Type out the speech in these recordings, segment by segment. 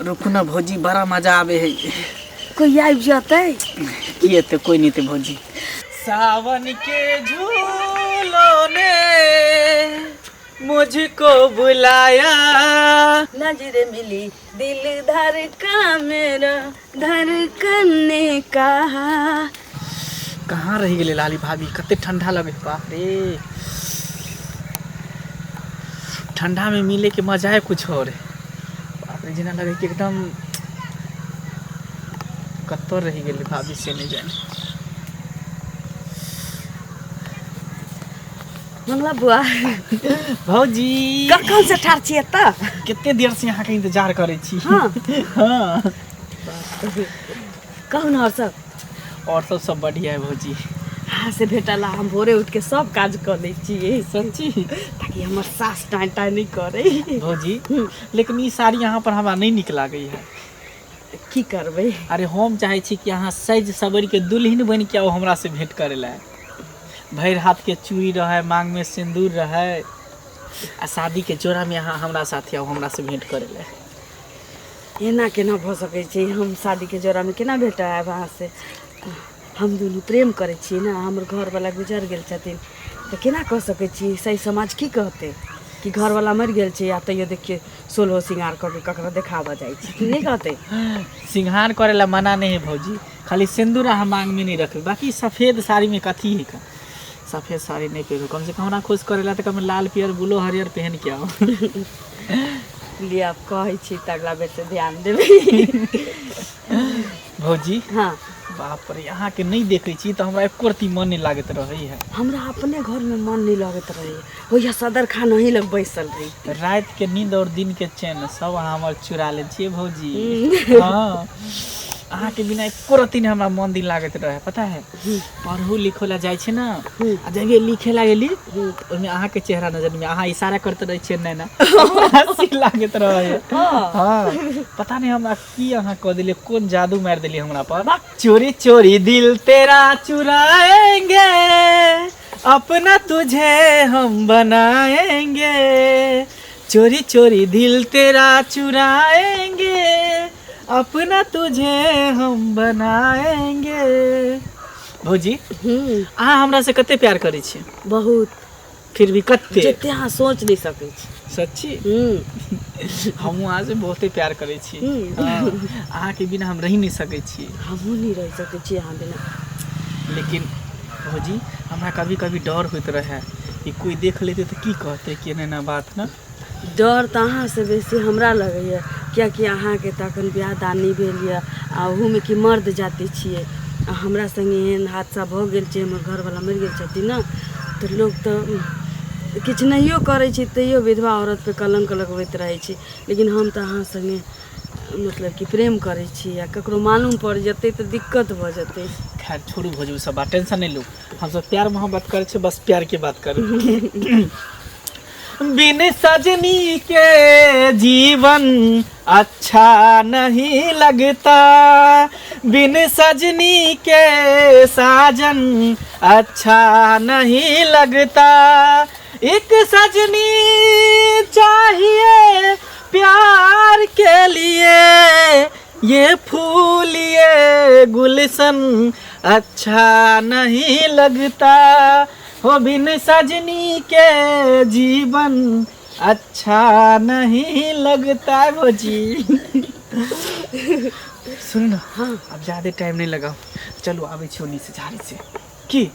रुकू ना भौजी, बड़ा मजा आवे है। कोई आबि जेतै? की एते कोई नहीं ते भौजी। सावन के झूलों ने मुझको बुलाया, नजर मिली दिल धड़का मेरा धड़कन ने कहा। कहाँ रहि गेलै लाली भाभी? कते ठंडा लगे, बाप रे। ठंडा में मिले के मजा है कुछ और है। बाप रे, जेना लगे कि एकदम कतऽ रहि गेलै भाभी से नहि जाने। मंगला बुआ। भौजी। कखन से ठाढ़ छियै तऽ? कते देर से अहाँके इंतजार करै छी। हाँ। हाँ। कहू ने और सब? और सब सब बढ़िया है भौजी। अहाँ से भेटला हम भोरे उठ के सब काज कऽ लै छियै। सच्ची? ताकि हमर सास टाँय टाँय नहि करै। भौजी, लेकिन ई साड़ी अहाँ पर हमरा नहि नीक लागै है। की करबै? अरे हम चाहै छी कि अहाँ सजि सवरि के दुल्हन बनि के आउ हमरा से भेंट करै लए। भरि हाथ के चूड़ी रहै, मांग में सिंदूर रहै, आ शादी के जोड़ा में अहाँ हमरा साथे आउ हमरा से भेंट करै लए। एना केना भऽ सकै छै? हम शादीके जोड़ामे केना भेट आयब अहाँसँ? हम दुनू प्रेम करै छियै ने, हमर घरवला गुजर गेल छथिन, तऽ केना कऽ सकै छी? सही समाज की कहतै कि घरवला मरि गेल छै आ तैयो देखियै सोलहो श्रृंगार कऽ के ककरो देखाबऽ जाइ छै? नहि कहतै? सिंघार करे ला मना नहीं है भौजी, खाली सिंदूर अहाँ मांग में नहीं रखबै। बाकी सफेद साड़ी में कथी है का? सफेद साड़ी नहीं पहिरू, कम से कम हमरा खुश करे ला तऽ कम लाल पियर ब्लू हरियर पहन के आउ। लिए आब कहै छी तऽ अगला बेरसँ ध्यान देबै। भौजी। हँ। बाप रे, अहाँके नहि देखै छी तऽ हमरा एको रत्ती मन नहि लागैत रहै है। हमरा अपने घरमे मन नहि लगैत रहैए, होइए सदर खान अहीं लग बैसल रही। राति के नींद और दिन के चैन सब अहाँ हमर चुरा ले छियै भौजी। हँ, अहाँके बिना एको रत्ती नहि हमरा मन दिन लागैत रहै, पता है? पढ़ू लिखो ला जाइ छै ने, आ जब लिखे ला गेली ओहिमे अहाँके चेहरा नजर में, अहाँ इशारा करते रहै छियै नैना, हँसी लागैत रहै। हाँ, पता नहीं हमरा की अहाँ कऽ देलियै, कोन जादू मारि देलियै हमरा पर। चोरी चोरी दिल तेरा चुराएंगे, अपना तुझे हम बनाएंगे। चोरी चोरी दिल तेरा चुराएंगे, अपना तुझे हम बनाएंगे। भौजी, अहाँ हमरा से कते प्यार करै छी? बहुत। फिर भी कते? जते अहाँ सोच नहि सकै छी। सच्ची? हमहूँ अहाँ से बहुते प्यार करै छी। हाँ, अहाँके बिना हम रहि नहि सकै छी। हमहूँ नहि रहि सकै छी अहाँ बिना। लेकिन भौजी, हमरा कभी कभी डर होइत रहै कि कोइ देख लेतै तऽ की कहतै कि एना एना बात ने। डर तऽ अहाँसँ बेसी हमरा लगैए, किएकि अहाँके तऽ एखन बियाह दान नहि भेल यए, आ ओहूमे कि मर्द जाति छियै, आ हमरा सङ्गे एहन हादसा भऽ गेल छै, हमर घरवला मरि गेल छथिन ने, तऽ लोक तऽ किछु नहियो करै छै तैयो विधवा औरतपर कलङ्क लगबैत रहै छै। लेकिन हम तऽ अहाँ सङ्गे मतलब कि प्रेम करै छी, आ ककरो मालूम पड़ि जेतै तऽ दिक्कत भऽ जेतै। खैर छोड़ू भौजी ओ सब बात, टेंशन नहि लू। हमसब प्यार मोहब्बत करै छियै, बस प्यार के बात करू। बिन सजनी के जीवन अच्छा नहीं लगता, बिन सजनी के साजन अच्छा नहीं लगता। एक सजनी चाहिए प्यार के लिए, ये फूल ये गुलशन अच्छा नहीं लगता। हो बिन सजनी के जीवन अच्छा नहीं लगता। भौजी, सुन ना। हाँ। अब ज्यादा टाइम नहीं लगाओ, चलू आबै छी ओन्नी से झाड़ी से की।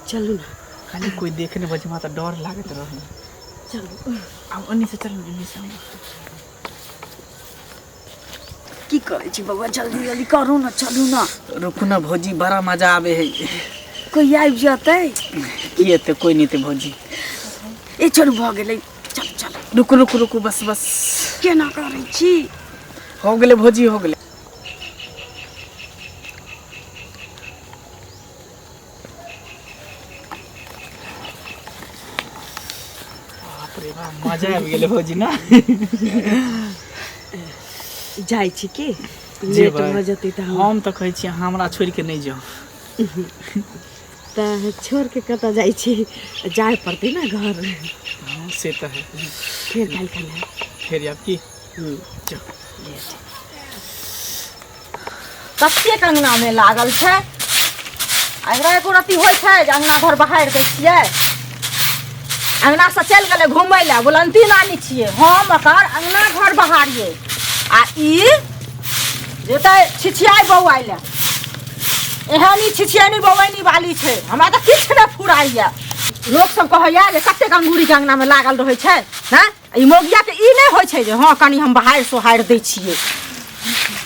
चलू ने। खाली कोई देखने बजे हमरा तऽ डर लागैत रहे। चलू। आब ओन्नी से चलू, एन्नी से। की करै छी बौआ? जल्दी जल्दी करू ने, चलू ने। रुकू ना भौजी, बड़ा मजा आवे है। कोई आबि जेतै? की एते कोई नहीं ते भौजी। ए चलू, भऽ गेलै, चल चल। रुकू रुकू रुकू, बस बस। केना करै छी? हो गेलै भौजी, हो गेलै। बाप रे बाप, मजा आबि गेलै भौजी ना? जाइ छी की? लेट जेबै। भऽ जेतै तऽ हम हम तऽ कहै छी अहाँ हमरा छोड़ि के नहि जाउ। तऽ छोड़ के कतऽ जाइ छी? जाय पड़तै ने घर। हाँ, से तऽ है। फेर काल्हि खन आयब। फेर आयब की? चल। लेट कतेक अङ्गनामे लागल छै आ एकरा एको रत्ती होइ छै जे अङ्गना घर बहारि दै छियै अङ्गनासँ चलि गेलै घुमै लए बुलन्ती नानी छियै हम एकर अङ्गना घर बहारियै आ ई जेतै छिछियाइ बौआइ लए एहन ई छिछियैनी बौआइनी वाली छै हमरा तऽ किछु नहि फुराइए लोक सब कहैया जे कतेक अंगूरीके अङ्गनामे लागल रहै छै हँ ई मौगियाके ई नहि होइ छै जे हँ कनि हम बहारि सोहारि दै छियै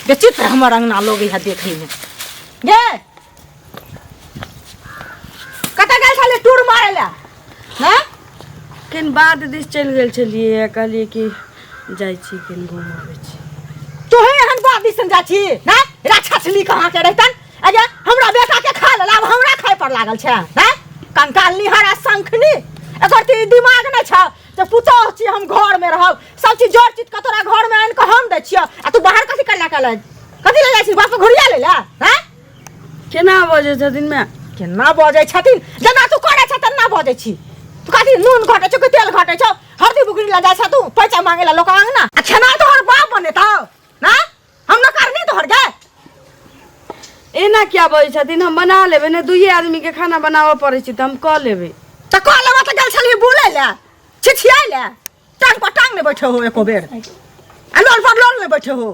विचित्र हमर अङ्गना लगै है देखैमे गे कतऽ गेल छलियै टूर मारै लए हँ केन बाद दिस चलि गेल छलियै कहलियै कि जाइ छी केन घूम अबै छी तोहे एहन बात दिसन जाइ छी ना राक्षसली कहाँ के रहितन अगे हमरा बेटा के खा लेला अब हमरा खाय पर लागल छै हैं कंकाल निहार आ शंखनी एकर तऽ ई दिमाग नहि छ जे पुतोह छी हम घर में रहब सब चीज जोड़ चित के तोरा घर में आनि के हम दै छियौ आ तू बाहर कथी कर ला कथी ले जाइ छी बाप घुरिया ले ला हैं केना बजै छथिन माय केना बजै छथिन जेना तू करै छ तेना बजै छी तू कथी नून घटै छौ कि तेल घटै छौ हरदी बुकरी लऽ जाइ छ तू पैसा मांगे ला लोक अंगना आ खेनाइ तोहर बाप बनेतौ ना हम न करनी तोहर गे एना किया बजै छथिन हम बना लेबै ने दुइए आदमीके खाना बनाबऽ पड़ै छै तऽ हम कऽ लेबै तऽ कऽ लेबऽ तऽ गेल छलही बुलै लए छिछियाइ लए टांग पर टांग नहि बैठे हो एको बेर आ लोल पर लोल नहि बैठे हो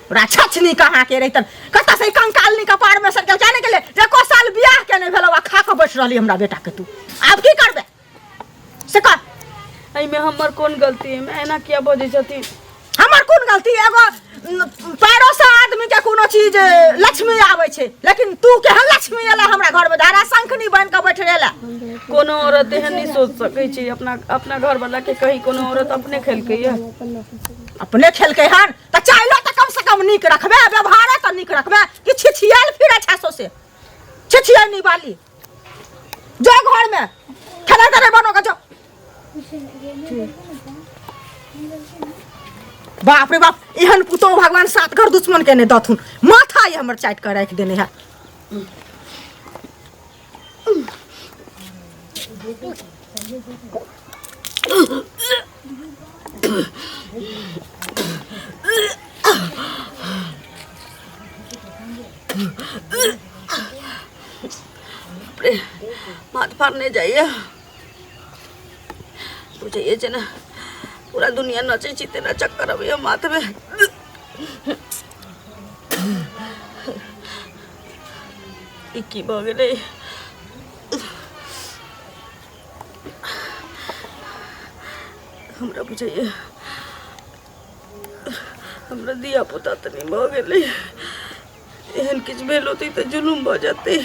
राक्षसनी कहाँ के रहितन कतऽ से कंकालनी कपार में सरकल जाने के लिए एको साल बियाह के नहीं भेलो आ खा के बैठ रहली हमरा बेटा के तू आब की करबे से कह एहिमे हमर कोन गलती है एना किया बजै छथिन हमर कोन गलती एगो पैरो से आदमी के कोनो चीज लक्ष्मी आबै छै लेकिन तू केहन लक्ष्मी एला हमरा घर में धारा शंखनी बन के बैठ रहला कोनो औरत एहन नहि सोच सकै छै अपना अपना घरवाला के कहीं कोनो औरत अपने खेलकै या अपने खेलकै हन तऽ चाइलो तऽ कम से कम नीक रखबे व्यवहारो तऽ नीक रखबे कि छिछियाल फिरै छै सौसे छिछियानी वाली जो घर में खेला करे बनो के जो बाप रे बाप एहन पुतोह भगवान सात घर दुश्मन के नहि दथुन माथा ये हमर चाटि कऽ राखि देने है रे माथ फाड़ने जाइए बुझाइए जेना पूरा दुनिया नचै छी तेना चक्कर अबैए माथमे ई की भऽ गेलै हमरा बुझाइए हमरा धिया पुता तऽ नहि भऽ गेलै एहन किछु भेल होतै तऽ जुलुम भऽ जेतै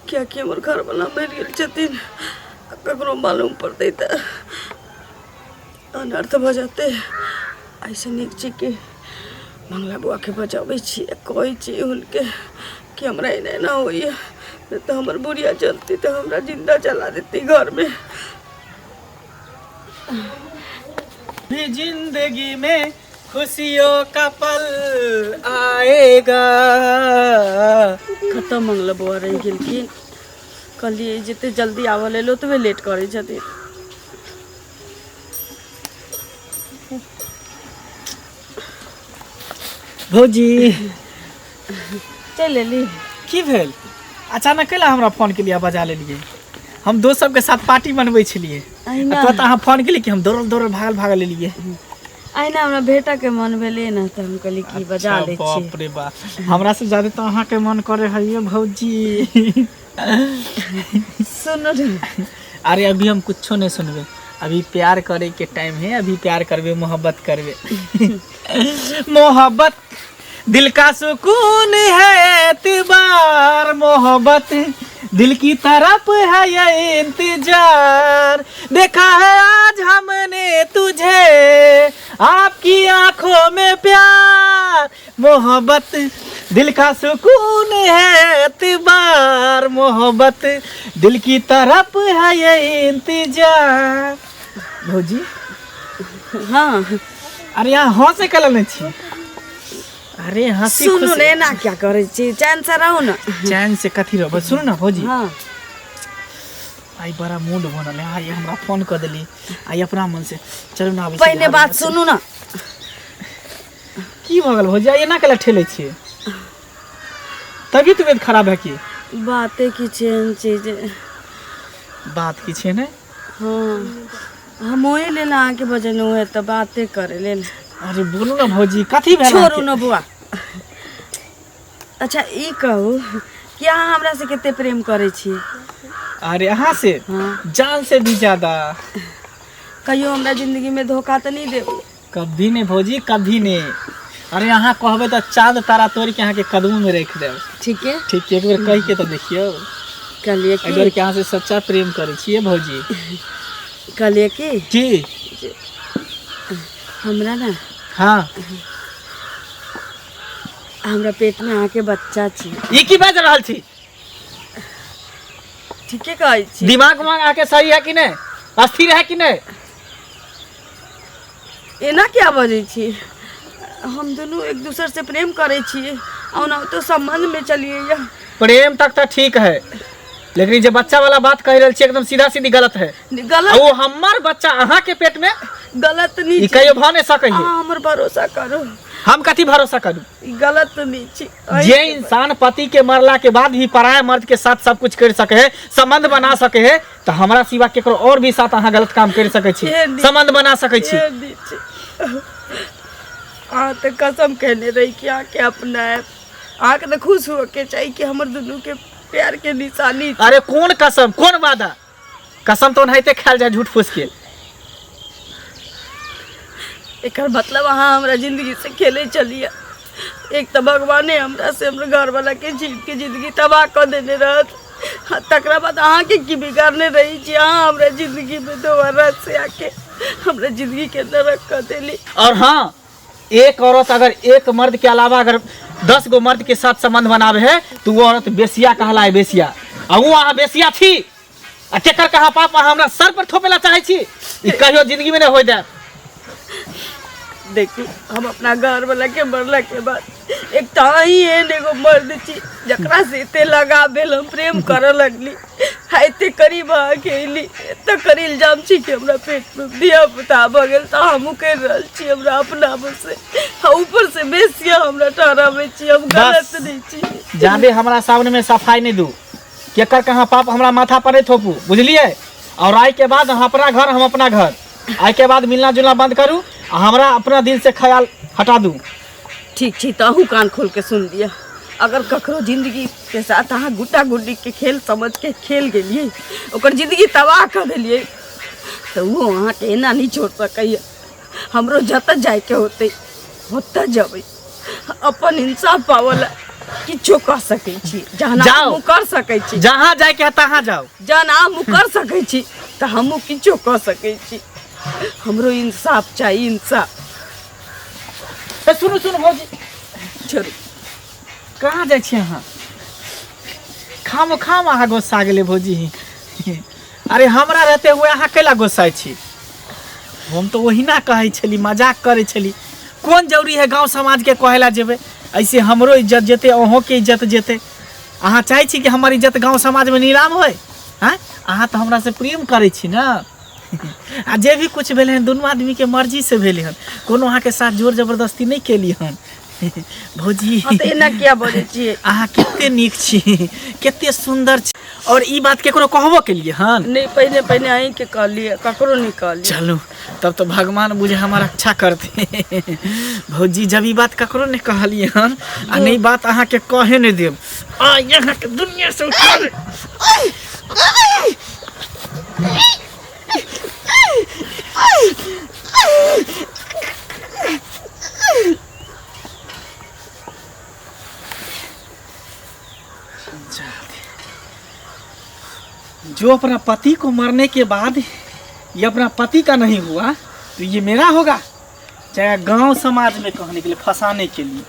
किएकि हमर घरवला मरि गेल छथिन आ ककरो मालूम पड़तै तऽ अनर्थ भऽ जेतै एहिसँ नीक छै कि मंगला बौआके बजाबै छी आ कहै छी हुनके कि हमरा एना एना होइए नहि तऽ हमर बुढ़िया चलती तऽ हमरा जिन्दा जला देती घरमे भी जिंदगी में खुशियों का पल आएगा कतऽ मंगला बौआ रहि गेलखिन कहलियै जते जल्दी आबऽ लेल ओतबे लेट करै छथिन भौजी चलि एली की भेल अचानक कैला हमरा फोन केलियै आ बजा लेलियै हम दोस्त सबके साथ पार्टी मनबै छलियै अहिना आ तुरंत अहाँ फोन केलियै कि हम दौड़ल दौड़ल भागल भागल एलियै अहिना हमरा भेटऽके मन भेलै ने तऽ हम कहलियै कि बजा लै छियै बाप रे बाप हमरा से ज्यादा तऽ अहाँके मन करे है ये भौजी सुनू ने अरे अभी हम कुछो नहीं सुनबे अभी प्यार करे के टाइम है अभी प्यार करबे मोहब्बत करबे मोहब्बत दिल का सुकून है एतबार मोहब्बत दिल की तरफ है ये इंतजार देखा है आज हमने तुझे आपकी आंखों में प्यार मोहब्बत दिल का सुकून है एतबार मोहब्बत दिल की तरफ है ये इंतजार भौजी हँ अरे यहाँ हंसे कला नहीं छी अरे हंसी सुनू खुशी ने एना क्या करै छी चैनसँ रहू ने चैन से कथी रहबै सुनू ना भौजी हँ आइ बड़ा मूड बनल है आइ हमरा फोन कऽ देली आइ अपना मन से चलू ना आबै छी पहिने बिहार बात से। सुनू ने की भऽ गेल भौजी, आइ एना केला ठेलै छियै? तबियत उबियत खराब है की? बाते की छै एहन चीज। बात की छै ने? हँ, हम ओहि लेल अहाँके बजेलहुँ हेँ तऽ बाते करै लेल। अरे बोलू ने भौजी, कथी भेल छोड़ू अहाँके? ने बौआ। अच्छा ई कहू कि अहाँ हमरा से कते प्रेम करै छी? अरे अहाँ से? हाँ। जान से भी ज्यादा। कहियो हमरा जिंदगी में धोखा तऽ नहीं देब? कभी नहीं भौजी, कभी नहीं। अरे अहाँ कहबै तऽ चाँद तारा तोड़ि के अहाँके कदम में रख देब। ठीक है। ठीक, एक बेर कहि के तऽ देखियौ। कहलिए एक बेर कि के अहाँ से सच्चा प्रेम करै छियै भौजी। कहलिए कि की? हमरा ने, हाँ, हमरा पेट में अहाँके बच्चा छी। ई की बाजि रहल छी? ठीके कहै छी। दिमाग उमाग अहाँके सही है कि नहीं? अस्थिर है कि नहीं? एना किया बजै छी? हम दुनू एक दूसर से प्रेम करै छियै, ओनाहितो सम्बन्ध में चलिए या। प्रेम तक तऽ ठीक है, लेकिन ई जे बच्चा वाला बात कहि रहल छी एकदम सीधा सीधी गलत है। गलत? आ ओ हमर बच्चा अहाँ के पेट में? गलत नहीं ई छै। कहियो भऽ नहीं सकै है। अहाँ हमर भरोसा करू। हम कथी भरोसा करू? ई गलत नहीं छै। जे इंसान पति के मरला के बाद भी पराया मर्द के साथ सब कुछ कर सके है, संबंध बना सके है, तऽ हमरा सिवा केकरो और भी साथ अहाँ गलत काम कर सकै छी, एहन नहि। संबंध बना सकै छी? एहन नहि छै। अहाँ तऽ कसम खेने रही कि अहाँके अपनायब। अहाँके तऽ खुश होके चाही कि हमर दुनूके प्यार के निशानी छै। अरे कोन कसम, कोन वादा? कसम तो ओनाहिते खायल जाय झूठ फूस के। एकर मतलब अहाँ हमरा जिंदगी से खेले चलिए। एक तऽ भगवाने हमरा से हमर घरवाला के जीव के जिंदगी तबाह कऽ देने रहत, आ तकरा बाद अहाँके की बिगाड़ने रही छी अहाँ हमरा जिंदगी में दोबारा से आके हमरा जिंदगी के नरक कऽ देली। और हाँ, एक औरत अगर एक मर्द के अलावा अगर 10 गो मर्द के साथ संबंध बनावे है तो वो औरत बेसिया कहलाए, बेसिया। आ वो अहाँ बेसिया छी, आ केकर कहाँ पाप अहाँ हमरा सर पर थोपेला चाहै छी? ई कहियो जिंदगी में नहीं होय देब। देखू, हम अपना घर वाला के मरला के बाद एक तऽ अहीं एहन एगो मर्द छी जकरा से एते लगाव भेल, हम प्रेम करऽ लगली आ एते करीब अहाँके अयली। एते कर इल्जाम छी कि हमरा पेट में धिया पुता भऽ गेल तऽ हमहूँ करि रहल छी हमरा अपना से, आ ऊपर से बेसिया हमरा ठहराबै छी। हम गलत बस। नहि छी। जादे हमरा सामने में सफाई नहीं दू, केकर कहाँ पाप हमरा माथा पर नहीं थोपू, बुझलिए? और आइ के बाद अहाँ अपना घर, हम अपना घर। आइ के बाद मिलना जुलना बंद करू आ हमरा अपना दिल से ख्याल हटा दू। ठीक छी, तऽ अहूँ कान खोल के सुन लिअ। अगर ककरो जिंदगी के साथ अहाँ गुड्डा गुड्डी के खेल समझ के खेल गेलियै, ओकर जिंदगी तबाह कऽ देलियै, तऽ ओ अहाँके एना नहि छोड़ सकैए। हमरो जतऽ जाइके होतै ओतऽ जेबै। अपन इंसाफ पाबऽ लए किछो कऽ सकै छी। जहन जाउ। हमहूँ कर सकै छी, जहाँ जाइके है तहाँ जाउ। जहन हमहूँ कर सकै छी तऽ हमहूँ किछो कऽ सकै छी। हमरो इंसाफ चाही, इंसाफ। ए, सुनू सुनू भौजी। छोड़ू। कहाँ जाइ छी अहाँ? खामो खाम अहाँ गुस्सा गेलै भौजी। अरे हमरा रहते हुए अहाँ कैला गुस्साइ छी? हम तऽ ओहिना कहै छली, मजाक करै छली। कोन जरूरी है गाँव समाजके कहै ला जेबै? ऐसे हमरो इज्जत जेतै, अहूँके इज्जत जेतै। अहाँ चाहै छी कि हमर इज्जत गाँव समाजमे नीलाम होय? आँय, अहाँ तऽ हमरासँ प्रेम करै छी ने। आ जे भी कुछ भेलै हन दुनू आदमीके मर्जीसँ भेलै हन, कोनो अहाँके साथ जोर जबरदस्ती नहि केली हन भौजी। हँ, तऽ एना किया बजै छियै? अहाँ कते नीक छी, कते सुन्दर छी। और ई बात केकरो कहबो केलिए हन? नहि, पहिने पहिने अहीँके कहलियै, ककरो नहि कहलियै। चलू तब तो भगवान बुझे हमर रक्षा करते भौजी। जब ई बात ककरो नहीं कहलिए हन आ नहीं बात अहाँ के कहे नहीं देब, आ यहाँ के दुनिया से उठा ले। जो अपना पति को मरने के बाद ये अपना पति का नहीं हुआ तो ये मेरा होगा, चाहे गांव समाज में कहने के लिए, फंसाने के लिए।